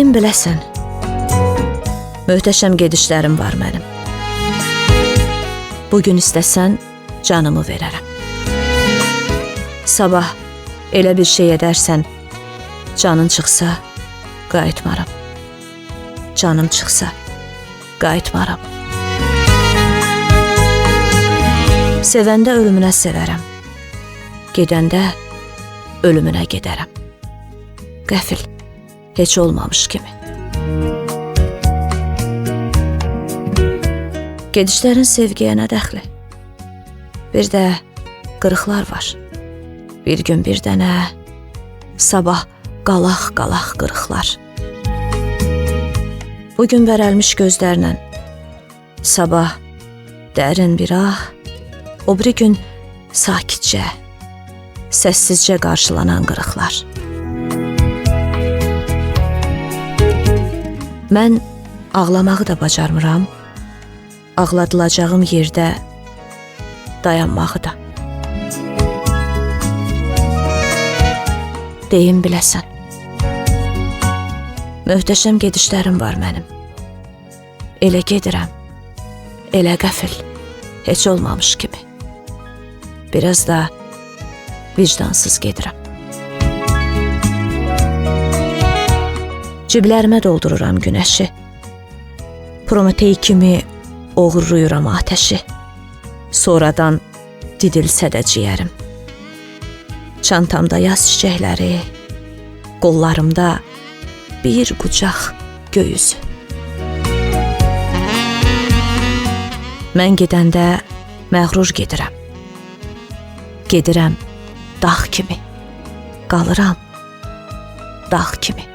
Deyim biləsən, möhtəşəm gedişlərim var mənim. Bugün istəsən canımı verərəm. Sabah elə bir şey edərsən, canın çıxsa qayıtmaram. Canım çıxsa qayıtmaram. Sevəndə ölümünə sevərəm. Gedəndə ölümünə gedərəm. Qəfil, heç olmamış kimi. Gedişlərin sevgiyə nə dəxli? Bir də qırıqlar var. Bir gün bir dənə, sabah qalaq-qalaq qırıqlar. Bugün bərəlmiş gözlərlə, sabah dərin bir ah, o biri gün sakitcə, səssizcə qarşılanan qırıqlar. Mən ağlamağı da bacarmıram, ağladılacağım yerdə dayanmağı da. Deyim biləsən, möhtəşəm gedişlərim var mənim. Elə gedirəm, elə qəfil, heç olmamış kimi. Biraz da vicdansız gedirəm. Ciblərimə doldururam günəşi. Prometey kimi oğurluyuram atəşi. Sonradan didilsə də ciyərim. Çantamda yaz çiçəkləri, qollarımda bir qucaq göy üzü. Mən gedəndə məğrur gedirəm. Gedirəm dağ kimi, qalıram dağ kimi.